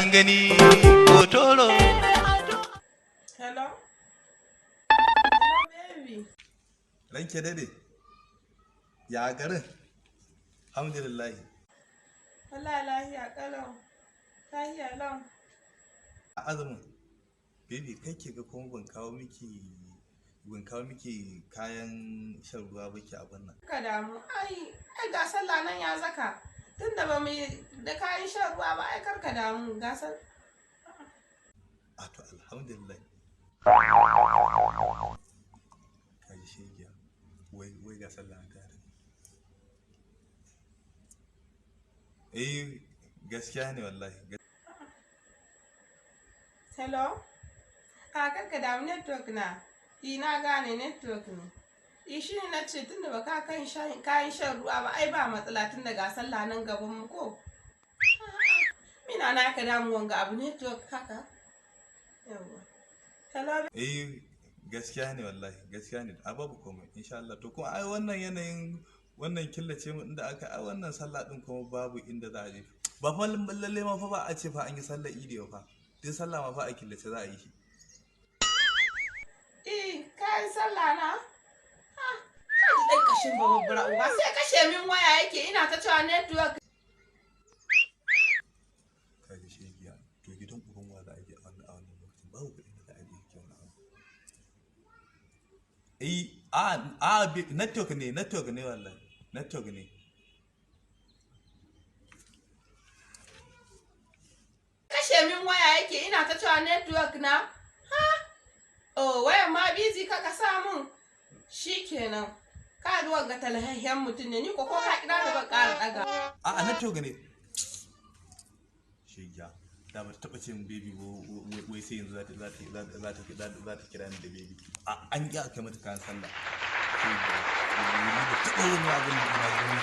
Daɗin gani hotoro. Hello? Hello, baby. Ranke dade. Ya garin? Alhamdulillah. Wallahi lahiya kalau. Lahiya lau. A azumin. Baby, kai ke ga kuma ban kawo miki kayan shan ruwa ba ki abin nan. Ka damu. Ai, ai ga sallah nan ya zaka. Tunda ba mu da kayan shan ruwa ba, ai kar ka damu. Ga sal A to, alhamdulillah. Kaji shegiya. Wai wai ga sallah ta tafi. Eh, gaskiya ne wallahi. Hello? A kar ka damu, network na. I na gane, network ne. I shi ne na ce tunda ba ka kan kayan shan ruwa ba, ai ba matsala tunda ga sallah nan gaban mu ko. Mina na ka damu, wanga abu network haka. Yawwa. Hello? Eh, gaskiya ne wallahi, gaskiya ne. A babu komai insha Allah. To kuma ai wannan yanayin wannan killace mu inda aka ai wannan sallah din kuma babu inda za a je. Ba fa lalle ma fa ba a ce fa an yi sallar idi ba fa. Duk sallah ma fa a killace za a yi shi. Eh, kayan sallah na? Ha, ka ji ɗan ƙashin bababbara uba sai kashe min waya yake, ina ta cewa network. Kaji shegiya. To gidan uban wa za a je a wannan lokacin? Babu kuɗin da za a je ki wani abu. Eh, a network ne, network ne wallahi, network ne. Kashe min waya yake, ina ta cewa network na. Ha? Oh, wayan ma busy kaka sa mun. Shikenan. Ka ga wanga talahehen mutum ne ni ko ka kira da ban ƙara ɗaga. A network ne. Shegiya. Da ba ta taɓa ce min baby wai sai yanzu za ta kira ni da baby. A an ƙi a kai mata kayan sallah. Shegiya. Ni ba taɓa yin abin da na gani.